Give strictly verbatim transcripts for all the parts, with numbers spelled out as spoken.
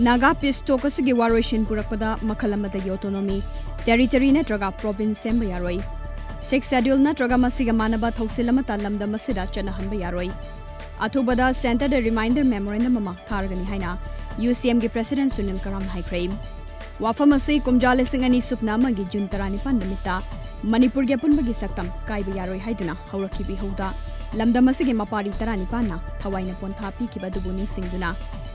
Naga piece ꯇꯣꯛ ꯑꯁꯤꯒꯤ ꯋꯥꯔꯣꯏꯁꯤꯟ ꯄꯨꯔꯛꯄꯗ ꯃꯈꯜ ꯑꯃꯠꯇꯒꯤ autonomy, territory ꯅꯠꯇ꯭ꯔꯒ province ꯁꯦꯝꯕ ꯌꯥꯔꯣꯏ꯫ Sixth Schedule ꯅꯠꯇ꯭ꯔꯒ ꯃꯁꯤꯒ ꯃꯥꯟꯅꯕ ꯊꯧꯁꯤꯜ ꯑꯃꯠꯇ ꯂꯝꯗꯝ ꯑꯁꯤꯗ ꯆꯠꯅꯍꯟꯕ ꯌꯥꯔꯣꯏ꯫ ꯑꯊꯨꯕꯗ centre ꯗ reminder memorandum ꯑꯃ ꯊꯥꯔꯒꯅꯤ ꯍꯥꯏꯅ UCM ꯒꯤ president ꯁꯨꯅꯤꯜ ꯀꯔꯥꯝꯅ ꯍꯥꯏꯈ꯭ꯔꯦ꯫ ꯋꯥꯐꯝ ꯑꯁꯤ ꯀꯨꯝꯖꯥ ꯂꯤꯁꯤꯡ ꯑꯅꯤ ꯁꯨꯞꯅ ꯑꯃꯒꯤ June ꯇꯔꯥꯅꯤꯄꯥꯟ ꯅꯨꯃꯤꯠꯇ ꯃꯅꯤꯄꯨꯔꯒꯤ ꯑꯄꯨꯟꯕꯒꯤ ꯁꯛꯇꯝ ꯀꯥꯏꯕ ꯌꯥꯔꯣꯏ ꯍꯥꯏꯗꯨꯅ ꯍꯧꯔꯛꯈꯤꯕ ꯏꯍꯧꯗ ꯂꯝꯗꯝ ꯑꯁꯤꯒꯤ ꯃꯄꯥꯔꯤ ꯇꯔꯥꯅꯤꯄꯥꯟꯅ ꯊꯋꯥꯏꯅ ꯄꯣꯟꯊꯥ ꯄꯤꯈꯤꯕ ꯑꯗꯨꯕꯨ ꯅꯤꯡꯁꯤꯡꯗꯨꯅ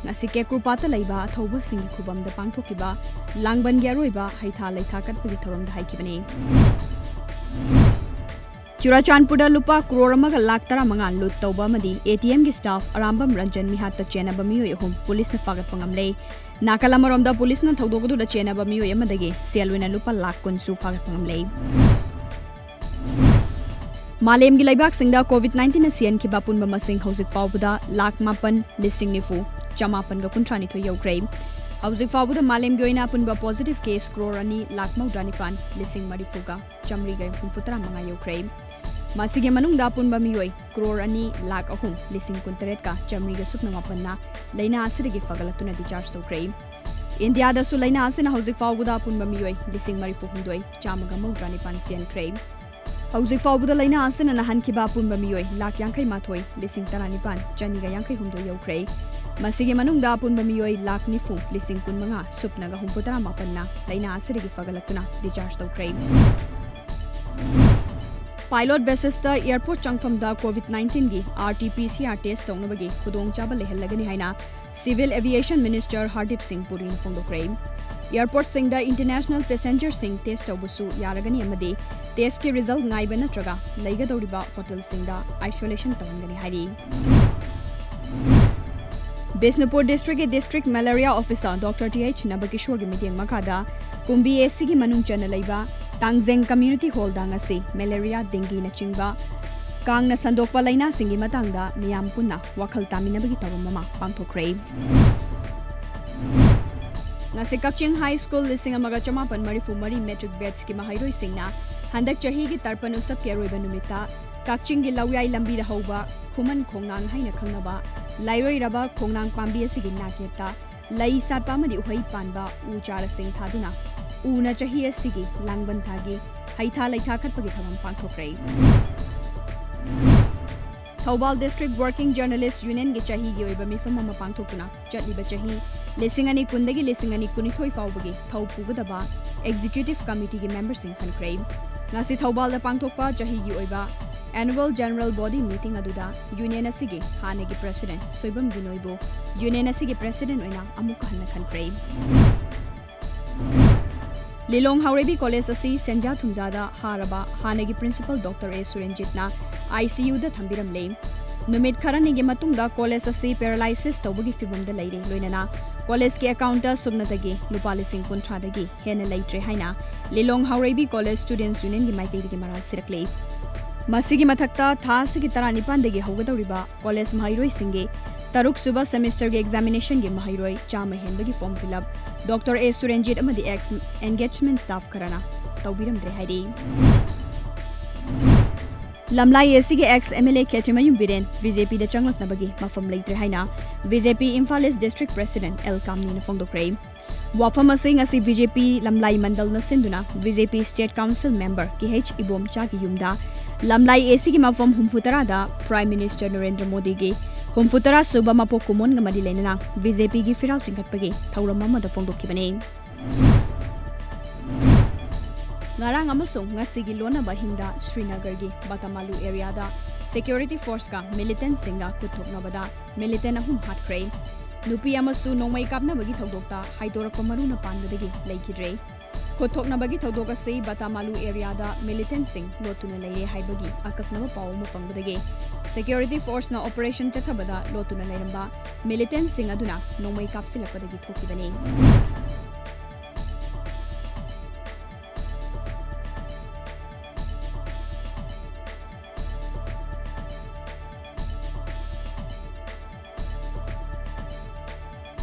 ꯉꯁꯤ ꯀꯦꯀ꯭ꯔꯨꯄꯥꯠꯇ ꯂꯩꯕ ꯑꯊꯧꯕꯁꯤꯡꯒꯤ ꯈꯨꯕꯝꯗ ꯄꯥꯡꯊꯣꯛꯈꯤꯕ ꯂꯥꯡꯕꯟꯒꯤ ꯑꯔꯣꯏꯕ ꯍꯩꯊꯥ ꯂꯩꯊꯥ ꯀꯠꯄꯒꯤ ꯊꯧꯔꯝꯗ ꯍꯥꯏꯈꯤꯕꯅꯤ꯫ ꯆꯨꯔꯥꯆꯥꯟꯄꯨꯔꯗ ꯂꯨꯄꯥ ꯀ꯭ꯔꯣꯔ ꯑꯃꯒ ꯂꯥꯈ ꯇꯔꯥꯃꯉꯥ ꯂꯨꯠ ꯇꯧꯕ ꯑꯃꯗꯤ ATM ꯒꯤ staff ꯑꯔꯥꯝꯕꯝ ꯔꯟꯖꯟ ꯃꯤꯍꯥꯠꯇ ꯆꯦꯟꯅꯕ ꯃꯤꯑꯣꯏ ꯑꯍꯨꯝ ꯄꯨꯂꯤꯁꯅ ꯐꯥꯒꯠꯄ ꯉꯝꯂꯦ꯫ ꯅꯥꯀꯜ ꯑꯃꯔꯣꯝꯗ ꯄꯨꯂꯤꯁꯅ ꯊꯧꯗꯣꯛ ꯑꯗꯨꯗ ꯆꯦꯟꯅꯕ ꯃꯤꯑꯣꯏ ꯑꯃꯗꯒꯤ ꯁꯦꯜ ꯑꯣꯏꯅ ꯂꯨꯄꯥ ꯂꯥꯈ ꯀꯨꯟꯁꯨ ꯐꯥꯒꯠꯄ ꯉꯝꯂꯦ꯫ ꯃꯥꯂꯦꯝꯒꯤ ꯂꯩꯕꯥꯛꯁꯤꯡꯗ COVID nineteen ꯅ ꯁꯤꯍꯟꯈꯤꯕ ꯑꯄꯨꯟꯕ ꯃꯁꯤꯡ ꯍꯧꯖꯤꯛ ꯐꯥꯎꯕꯗ ꯂꯥꯈ ꯃꯥꯄꯟ ꯂꯤꯁꯤꯡ ꯅꯤꯐꯨ ꯆꯃꯥꯄꯟꯒ ꯀꯨꯟꯊ꯭ꯔꯥ ꯅꯤꯊꯣꯏ ꯌꯧꯈ꯭ꯔꯦ꯫ ꯍꯧꯖꯤꯛ ꯐꯥꯎꯕꯗ ꯃꯥꯂꯦꯝꯒꯤ ꯑꯣꯏꯅ ꯑꯄꯨꯟꯕ positive case ꯀ꯭ꯔꯣꯔ ꯑꯅꯤ ꯂꯥꯈ ꯃꯧꯗ꯭ꯔꯥ ꯅꯤꯄꯥꯟ ꯂꯤꯁꯤꯡ ꯃꯔꯤꯐꯨꯒ ꯆꯥꯃꯔꯤꯒ ꯍꯨꯝꯐꯨ ꯇꯔꯥ ꯃꯉꯥ ꯌꯧꯈ꯭ꯔꯦ꯫ ꯃꯁꯤꯒꯤ ꯃꯅꯨꯡꯗ ꯑꯄꯨꯟꯕ ꯃꯤꯑꯣꯏ ꯀ꯭ꯔꯣꯔ ꯑꯅꯤ ꯂꯥꯈ ꯑꯍꯨꯝ ꯂꯤꯁꯤꯡ ꯀꯨꯟꯇꯔꯦꯠꯀ ꯆꯥꯃꯔꯤꯒ ꯁꯨꯞꯅ ꯃꯥꯄꯟꯅ ꯂꯥꯏꯅꯥ ꯑꯁꯤꯗꯒꯤ ꯐꯒꯠꯂꯛꯇꯨꯅ discharge ꯇꯧꯈ꯭ꯔꯦ꯫ ꯏꯟꯗꯤꯌꯥꯗꯁꯨ ꯂꯥꯏꯅꯥ ꯑꯁꯤꯅ ꯍꯧꯖꯤꯛ ꯐꯥꯎꯕꯗ ꯑꯄꯨꯟꯕ ꯃꯤꯑꯣꯏ ꯂꯤꯁꯤꯡ ꯃꯔꯤꯐꯨ ꯍꯨꯝꯗꯣꯏ ꯆꯥꯝꯃꯒ ꯃꯧꯗ꯭ꯔꯥ ꯅꯤꯄꯥꯟ ꯁꯤꯍꯟꯈ꯭ꯔꯦ꯫ ꯍꯧꯖꯤꯛ ꯐꯥꯎꯕꯗ ꯂꯥꯏꯅꯥ ꯑꯁꯤꯅ ꯅꯥꯍꯟꯈꯤꯕ ꯑꯄꯨꯟꯕ ꯃꯤꯑꯣꯏ ꯂꯥꯈ ꯌꯥꯡꯈꯩ ꯃꯥꯊꯣꯏ ꯂꯤꯁꯤꯡ ꯇꯔꯥꯅꯤꯄꯥꯟ ꯆꯅꯤꯒ ꯌꯥꯡꯈꯩ ꯍꯨꯝꯗꯣꯏ ꯌꯧꯈ꯭ꯔꯦ꯫ ꯃꯁꯤꯒꯤ ꯃꯅꯨꯡꯗ ꯑꯄꯨꯟꯕ ꯃꯤꯑꯣꯏ ꯂꯥꯈ ꯅꯤꯐꯨ ꯂꯤꯁꯤꯡ ꯀꯨꯟꯃꯉꯥ ꯁꯨꯞꯅꯒ ꯍꯨꯝꯐꯨ ꯇꯔꯥ ꯃꯥꯄꯟꯅ ꯂꯥꯏꯅꯥ ꯑꯁꯤꯗꯒꯤ ꯐꯒꯠꯂꯛꯇꯨꯅ discharge ꯇꯧꯈ꯭ꯔꯦ꯫ Pilot basis ꯇ airport ꯆꯪꯐꯝꯗ COVID nineteen ꯒꯤ RT-PCR test ꯇꯧꯅꯕꯒꯤ ꯈꯨꯗꯣꯡꯆꯥꯕ ꯂꯩꯍꯜꯂꯒꯅꯤ ꯍꯥꯏꯅ Civil Aviation Minister ꯍꯔꯗꯤꯞ ꯁꯤꯡ ꯄꯨꯔꯤꯅ ꯐꯣꯡꯗꯣꯛꯈ꯭ꯔꯦ꯫ Airport ꯁꯤꯡꯗ international passenger ꯁꯤꯡ test ꯇꯧꯕꯁꯨ ꯌꯥꯔꯒꯅꯤ ꯑꯃꯗꯤ test ꯀꯤ result ꯉꯥꯏꯕ ꯅꯠꯇ꯭ꯔꯒ ꯂꯩꯒꯗꯧꯔꯤꯕ hotel ꯁꯤꯡꯗ isolation ꯇꯧꯍꯟꯒꯅꯤ ꯍꯥꯏꯔꯤ꯫ ꯕꯤꯁꯅꯨꯄꯨꯔ district ꯀꯤ district malaria officer Doctor T H ꯅꯕꯀꯤꯁꯣꯔꯒꯤ ꯃꯤꯠꯌꯦꯡ ꯃꯈꯥꯗ ꯀꯨꯝꯕꯤ AC ꯒꯤ ꯃꯅꯨꯡ ꯆꯟꯅ ꯂꯩꯕ ꯇꯥꯡꯖꯦꯡ community hall ꯗ ꯉꯁꯤ malaria, dengue ꯅꯆꯤꯡꯕ ꯀꯥꯡꯅ ꯁꯟꯗꯣꯛꯄ ꯂꯥꯏꯅꯥꯁꯤꯡꯒꯤ ꯃꯇꯥꯡꯗ ꯃꯤꯌꯥꯝ ꯄꯨꯟꯅ ꯋꯥꯈꯜ ꯇꯥꯃꯤꯟꯅꯕꯒꯤ ꯊꯧꯔꯝ ꯑꯃ ꯄꯥꯡꯊꯣꯛꯈ꯭ꯔꯦ꯫ ꯉꯁꯤ ꯀꯛꯆꯤꯡ High School ꯂꯤꯁꯤꯡ ꯑꯃꯒ ꯆꯃꯥꯄꯟ ꯃꯔꯤꯐꯨ ꯃꯔꯤ matric batch ꯀꯤ ꯃꯍꯩꯔꯣꯏꯁꯤꯡꯅ ꯍꯟꯗꯛ ꯆꯍꯤꯒꯤ ꯇꯔꯄꯟ ꯎꯠꯁꯕꯀꯤ ꯑꯔꯣꯏꯕ ꯅꯨꯃꯤꯠꯇ ꯀꯛꯆꯤꯡꯒꯤ ꯂꯧꯌꯥꯏ ꯂꯝꯕꯤꯗ ꯍꯧꯕ ꯈꯨꯃꯟ ꯈꯣꯡꯅꯥꯡ ꯍꯥꯏꯅ ꯈꯪꯅꯕ ꯂꯥꯏꯔꯣꯏꯔꯕ ꯈꯣꯡꯅꯥꯡ ꯄꯥꯝꯕꯤ ꯑꯁꯤꯒꯤ ꯅꯥꯛꯌꯦꯠꯇ ꯂꯩ ꯁꯥꯠꯄ ꯑꯃꯗꯤ ꯎꯍꯩ ꯄꯥꯟꯕ ꯎ ꯆꯥꯔꯥꯁꯤꯡ ꯊꯥꯗꯨꯅ ꯎꯅ ꯆꯍꯤ ꯑꯁꯤꯒꯤ ꯂꯥꯡꯕꯟ ꯊꯥꯒꯤ ꯍꯩꯊꯥ ꯂꯩꯊꯥ ꯀꯠꯄꯒꯤ ꯊꯧꯔꯝ ꯄꯥꯡꯊꯣꯛꯈ꯭ꯔꯦ꯫ ꯊꯧꯕꯥꯜ District Working Journalist Unionꯒꯤ ꯆꯍꯤꯒꯤ ꯑꯣꯏꯕ ꯃꯤꯐꯝ ꯑꯃ ꯄꯥꯡꯊꯣꯛꯇꯨꯅ ꯆꯠꯂꯤꯕ ꯆꯍꯤ ꯂꯤꯁꯤꯡ ꯑꯅꯤ ꯀꯨꯟꯗꯒꯤ ꯂꯤꯁꯤꯡ ꯑꯅꯤ ꯀꯨꯟꯅꯤꯊꯣꯏ ꯐꯥꯎꯕꯒꯤ ꯊꯧ ꯄꯨꯒꯗꯕ Executive Committeeꯒꯤ memberꯁꯤꯡ ꯈꯟꯈ꯭ꯔꯦ꯫ ꯉꯁꯤ ꯊꯧꯕꯥꯜꯗ ꯄꯥꯡꯊꯣꯛꯄ ꯆꯍꯤꯒꯤ ꯑꯣꯏꯕ Annual General Body Meeting ꯑꯗꯨꯗ Union ꯑꯁꯤꯒꯤ ꯍꯥꯟꯅꯒꯤ President ꯁꯣꯏꯕꯝ ꯕꯤꯅꯣꯏꯕꯨ Union ꯑꯁꯤꯒꯤ President ꯑꯣꯏꯅ ꯑꯃꯨꯛꯀ ꯍꯟꯅ ꯈꯟꯈ꯭ꯔꯦ꯫ ꯂꯤꯂꯣꯡ ꯍꯥꯎꯔꯩꯕꯤ College ꯑꯁꯤ ꯁꯦꯟꯖꯥ ꯊꯨꯝꯖꯥꯗ ꯍꯥꯔꯕ ꯍꯥꯟꯅꯒꯤ Principal Doctor A ꯁꯨꯔꯦꯟꯖꯤꯠꯅ ICUꯗ ꯊꯝꯕꯤꯔꯝꯂꯦ꯫ ꯅꯨꯃꯤꯠ ꯈꯔꯅꯤꯒꯤ ꯃꯇꯨꯡꯗ college ꯑꯁꯤ paralysis ꯇꯧꯕꯒꯤ ꯐꯤꯚꯝꯗ ꯂꯩꯔꯦ, ꯂꯣꯏꯅꯅ collegeꯀꯤ accountꯇ ꯁꯨꯞꯅꯇꯒꯤ ꯂꯨꯄꯥ ꯂꯤꯁꯤꯡ ꯀꯨꯟꯊ꯭ꯔꯥꯗꯒꯤ ꯍꯦꯟꯅ ꯂꯩꯇ꯭ꯔꯦ ꯍꯥꯏꯅ ꯂꯤꯂꯣꯡ ꯍꯥꯎꯔꯩꯕꯤ College Students Unionꯒꯤ ꯃꯥꯏꯀꯩꯗꯒꯤ ꯃꯔꯥꯜ ꯁꯤꯔꯛꯂꯦ꯫ ꯃꯁꯤꯒꯤ ꯃꯊꯛꯇ ꯊꯥ ꯑꯁꯤꯒꯤ ꯇꯔꯥꯅꯤꯄꯥꯟꯗꯒꯤ ꯍꯧꯒꯗꯧꯔꯤꯕ college ꯃꯍꯩꯔꯣꯏꯁꯤꯡꯒꯤ ꯇꯔꯨꯛꯁꯨꯕ semesterꯒꯤ examinationꯒꯤ ꯃꯍꯩꯔꯣꯏ ꯆꯥꯝꯃ ꯍꯦꯟꯕꯒꯤ form fill up Doctor A ꯁꯨꯔꯦꯟꯖꯤꯠ ꯑꯃꯗꯤ ex engagement staff ꯈꯔꯅ ꯇꯧꯕꯤꯔꯝꯗ꯭ꯔꯦ ꯍꯥꯏꯔꯤ꯫ ꯂꯝꯂꯥꯏ ACꯒꯤ ex MLA ꯈꯦꯇ꯭ꯔꯤꯃꯌꯨꯝ ꯕꯤꯔꯦꯟ BJPꯗ ꯆꯪꯂꯛꯅꯕꯒꯤ ꯃꯐꯝ ꯂꯩꯇ꯭ꯔꯦ ꯍꯥꯏꯅ BJP Imphal East District President L ꯀꯥꯝꯅꯤꯅ ꯐꯣꯡꯗꯣꯛꯈ꯭ꯔꯦ꯫ ꯋꯥꯐꯝ ꯑꯁꯤ ꯉꯁꯤ BJP ꯂꯝꯂꯥꯏ ꯃꯟꯗꯜꯅ ꯁꯤꯟꯗꯨꯅ BJP State Council Member Kh ꯏꯕꯣꯝꯆꯥꯒꯤ ꯌꯨꯝꯗ ꯂꯝꯂꯥꯏ ACꯒꯤ ꯃꯐꯝ ꯍꯨꯝꯐꯨ ꯇꯔꯥꯗ Prime Minister ꯅꯔꯦꯟꯗ꯭ꯔ ꯃꯣꯗꯤꯒꯤ ꯍꯨꯝꯐꯨ ꯇꯔꯥ ꯁꯨꯕ ꯃꯄꯣꯛ ꯀꯨꯝꯑꯣꯟꯒ ꯃꯔꯤ ꯂꯩꯅꯅ BJPꯒꯤ ꯐꯤꯔꯥꯜ ꯆꯤꯡꯈꯠꯄꯒꯤ ꯊꯧꯔꯝ ꯑꯃꯗ ꯐꯣꯡꯗꯣꯛꯈꯤꯕꯅꯤ꯫ ꯉꯔꯥꯡ ꯑꯃꯁꯨꯡ ꯉꯁꯤꯒꯤ ꯂꯣꯟꯅꯕ ꯑꯍꯤꯡꯗ ꯁ꯭ꯔꯤꯅꯒꯔꯒꯤ ꯕꯇꯥꯃꯥꯂꯨ areaꯗ security forceꯀ militantꯁꯤꯡꯒ ꯈꯨꯠꯊꯣꯛꯅꯕꯗ militant ꯑꯍꯨꯝ ꯍꯥꯠꯈ꯭ꯔꯦ꯫ ꯅꯨꯄꯤ ꯑꯃꯁꯨ ꯅꯣꯡꯃꯩ ꯀꯥꯞꯅꯕꯒꯤ ꯊꯧꯗꯣꯛꯇ ꯍꯥꯏꯗꯣꯔꯛꯄ ꯃꯔꯨꯅ ꯄꯥꯟꯕꯗꯒꯤ ꯂꯩꯈꯤꯗ꯭ꯔꯦ꯫ ꯈꯨꯠꯊꯣꯛꯅꯕꯒꯤ ꯊꯧꯗꯣꯛ ꯑꯁꯤ ꯕꯇꯥꯃꯥꯂꯨ areaꯗ militantꯁꯤꯡ ꯂꯣꯠꯇꯨꯅ ꯂꯩꯔꯦ ꯍꯥꯏꯕꯒꯤ ꯑꯀꯛꯅꯕ ꯄꯥꯎ ꯑꯃ ꯐꯪꯕꯗꯒꯤ security forceꯅ operation ꯆꯠꯊꯕꯗ ꯂꯣꯠꯇꯨꯅ ꯂꯩꯔꯝꯕ militantꯁꯤꯡ ꯑꯗꯨꯅ ꯅꯣꯡꯃꯩ ꯀꯥꯞꯁꯤꯜꯂꯛꯄꯗꯒꯤ ꯊꯣꯛꯈꯤꯕꯅꯤ꯫